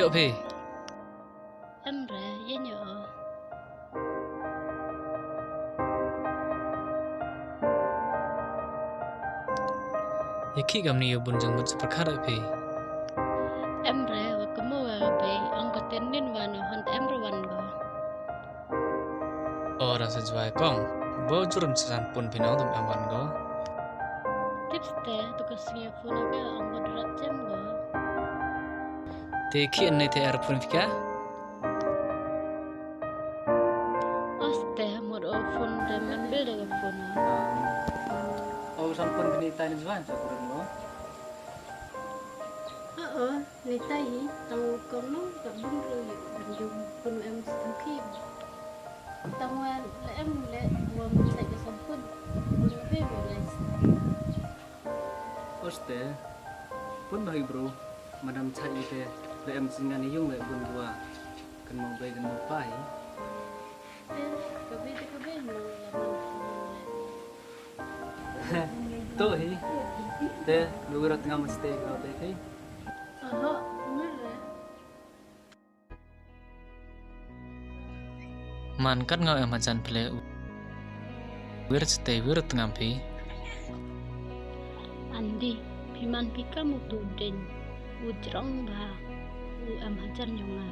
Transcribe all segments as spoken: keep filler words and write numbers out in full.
Yoh phi. Em re, ye nyo. Ye ki kam ni yoh bun jong mut sa pyrkhat phi. Em re, wa kamo wa be, ong ko ten nin wan o, hon em re wan go. O, ra sa jwai kong. Bo jurum sa san pun phi nong tam em wan go. Tips te, tu ka sngi phone ka, ong ko drat jem go. Te ki ne te er phone phi ka? Oste, mut o phone te man bil de phone. O san phone ni tai ni jwan sa kurang lo. O, o, ni tai hi, tang kong no, ka bun ru yu, bun jum, phone em stu ki. Tang wan, le em le, wa mun sai ka san phone. Bun be be le. Oste, phone no hi bro, madam chai te, le em singan yung le bun dua. Kan mo be kan mo pai. Te, ka be te ka be mo la man. To hi. Te, lu rat ngam ste ka be te. Aha, mer re. Man kat ngau em hajan phi le. Wir ste wir tngam phi. Andi, phi man phi kam u tu deng, u jrong bha, u em hajan yong nga.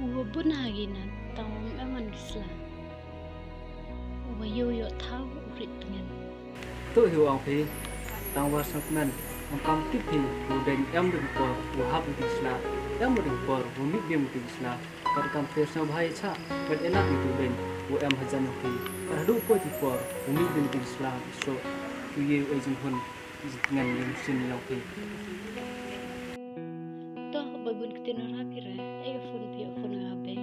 U wa bun ha gi na, tang u em man ki sla. U wa yoh yoh thaw u rit tngen. Tu hi u ong phi, tang wa sngap men, ong kam tip phi, u deng em deng por, u hap deng sla, em deng por, u mit deng deng sla. Kat kam te sngap bha i cha, kat ena i tu deng, u em hajan yong phi. Kat hadu poi ti por, u mit deng deng sla, so, u ye u e jin hun. Ngan lim sin yong phi. Toh, ba bun ktin ra phi re, e phone phi, phone nga be.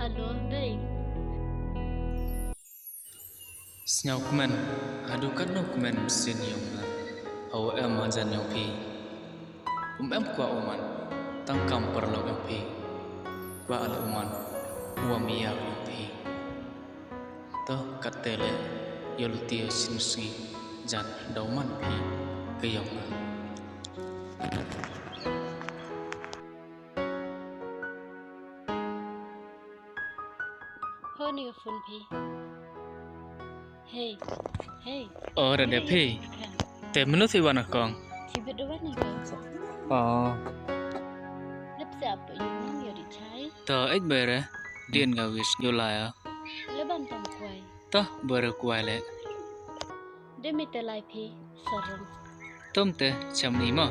Hello, be. Sñiaw kmen, hadu katno kmen sin yong nga, hawa em hajan yong phi. Um em kwah u man, tang kam paralok yong phi. Kwah ale u man, u wa maya yong phi. Toh katte le, yoh luti yoh sin sngi, jan da u man phi, ka yong nga. Ho ni ka phone phi. Hey, hey. O, ra de phi. Te menu thi wan kong. Thi bit wan ni ka. O. Lep se ap yu nang yo di chai. To, ek bere. Dien ga wis yo la ya. Le ban tam kwai. To, bere kwai le. De mi te lai phi, sarong. Tom te, cham ni mo.